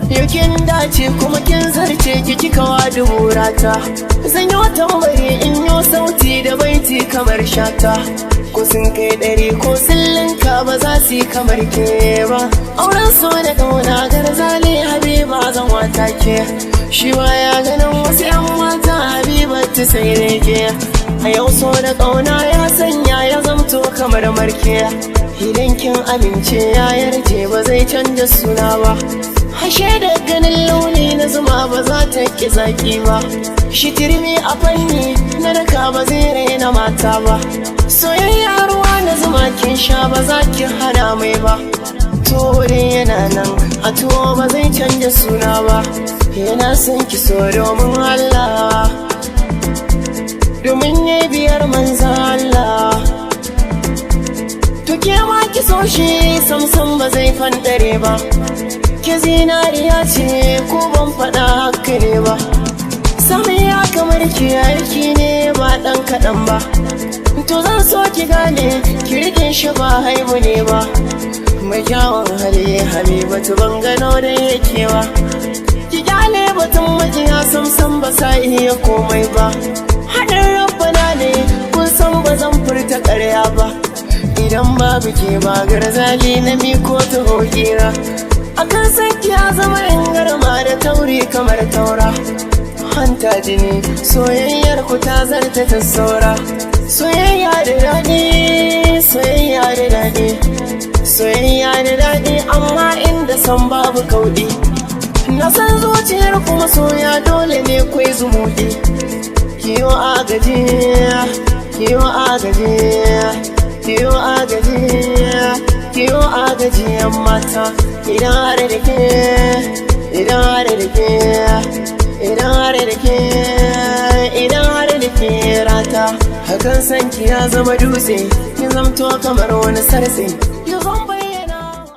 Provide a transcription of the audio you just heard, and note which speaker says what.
Speaker 1: Yau kin dace kuma kin zarce ki kika wa duburata. Zan yi tambari in yi sauti da baiti kamar shata. Ko sun kai 100 ko sun linka ba za su yi kamar ke ba. Auren so da kauna garzali Habiba zan wata ke. Shi ya ganin wasu 'yan mata Habiba ta sai reke. A yau so da kauna ya sanya ya zamto kamar marke. Idan kin amince ya yarje ba zai canja suna ba. Hashe da ganin launi na zuma ba za ta ki zaki ba. Shi turmi a fanni na daka ba zai raina mata ba. Soyayya ruwa na zuma kin sha ba za ki hana mai ba. Tuwo yana nan a tuwo ba zai canja suna ba. Yana son ki so domin Allah, domin yayi biyar manzan Allah. To ke ma ki so shi samsam ba zai fandare ba. Ke zinariya ce ko ban faɗa haka ne ba. Sami ya kamar ki aiki ne ba ɗan kaɗan ba. To zan so ki gane ki rike shi ba haibu ne ba. Mai kyawun hali Habibatu ban gano da yake ba. Ki kyale batun majiya samsam ba sa iya komai ba. Haɗin rabbana ne kun san ba zan furta ƙarya ba. Idan babu ke ba garzali na miko ta hokira. Akan sanki ya zama in garma da tauri kamar taura. Hanta jini soyayyar ku ta zarta ta saura. Soyayya da daɗi, soyayya da daɗi, soyayya da daɗi amma inda san babu kauɗi. Na san zuciyar kuma soya dole ne ku yi zumuɗi. Kiyo agaji, kiyo agaji, kiyo agaji, kiyo agaji yan mata. Idan har da ke, idan har da ke, idan har da ke, idan har da ke rata. Hakan sanki ya zama dutse, kin zamto kamar wani sarse.